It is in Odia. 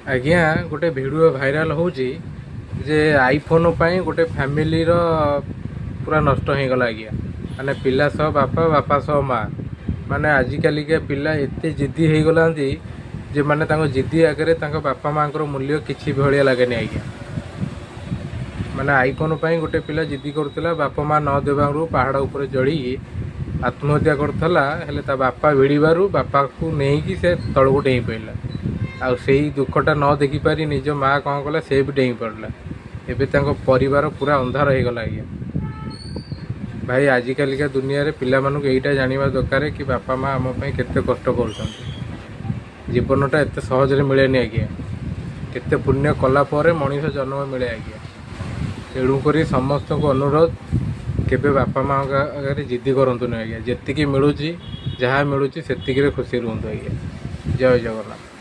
ଆଜ୍ଞା, ଗୋଟେ ଭିଡ଼ିଓ ଭାଇରାଲ୍ ହେଉଛି ଯେ ଆଇଫୋନ୍ ପାଇଁ ଗୋଟେ ଫ୍ୟାମିଲିର ପୁରା ନଷ୍ଟ ହେଇଗଲା ଆଜ୍ଞା। ମାନେ ପିଲା ସହ ବାପା, ବାପା ସହ ମା। ମାନେ ଆଜିକାଲିକା ପିଲା ଏତେ ଜିଦ୍ଦି ହେଇଗଲାନ୍ତି ଯେ ମାନେ ତାଙ୍କ ଜିଦ୍ଦି ଆଗରେ ତାଙ୍କ ବାପା ମାଆଙ୍କର ମୂଲ୍ୟ କିଛି ଭଳିଆ ଲାଗେନି ଆଜ୍ଞା। ମାନେ ଆଇଫୋନ୍ ପାଇଁ ଗୋଟେ ପିଲା ଜିଦ୍ଦି କରୁଥିଲା, ବାପା ମା ନ ଦେବାରୁ ପାହାଡ଼ ଉପରେ ଚଢ଼ିକି ଆତ୍ମହତ୍ୟା କରୁଥିଲା। ହେଲେ ତା ବାପା ଭିଡ଼ିବାରୁ ବାପାକୁ ନେଇକି ସେ ତଳକୁ ଡେଇଁ ପଡ଼ିଲା। ଆଉ ସେଇ ଦୁଃଖଟା ନ ଦେଖିପାରି ନିଜ ମା କ'ଣ କଲା, ସେ ବି ଡେଇଁ ପଡ଼ିଲା। ଏବେ ତାଙ୍କ ପରିବାର ପୁରା ଅନ୍ଧାର ହେଇଗଲା ଆଜ୍ଞା। ଭାଇ, ଆଜିକାଲିକା ଦୁନିଆରେ ପିଲାମାନଙ୍କୁ ଏଇଟା ଜାଣିବା ଦରକାର କି ବାପା ମା ଆମ ପାଇଁ କେତେ କଷ୍ଟ କରୁଛନ୍ତି। ଜୀବନଟା ଏତେ ସହଜରେ ମିଳେନି ଆଜ୍ଞା। କେତେ ପୁଣ୍ୟ କଲା ପରେ ମଣିଷ ଜନ୍ମ ମିଳେ ଆଜ୍ଞା। ତେଣୁକରି ସମସ୍ତଙ୍କୁ ଅନୁରୋଧ, କେବେ ବାପା ମାଆଙ୍କ ଆଗରେ ଜିଦ୍ଦି କରନ୍ତୁନି ଆଜ୍ଞା। ଯେତିକି ମିଳୁଛି, ଯାହା ମିଳୁଛି, ସେତିକିରେ ଖୁସି ରୁହନ୍ତୁ ଆଜ୍ଞା। ଜୟ ଜଗନ୍ନାଥ।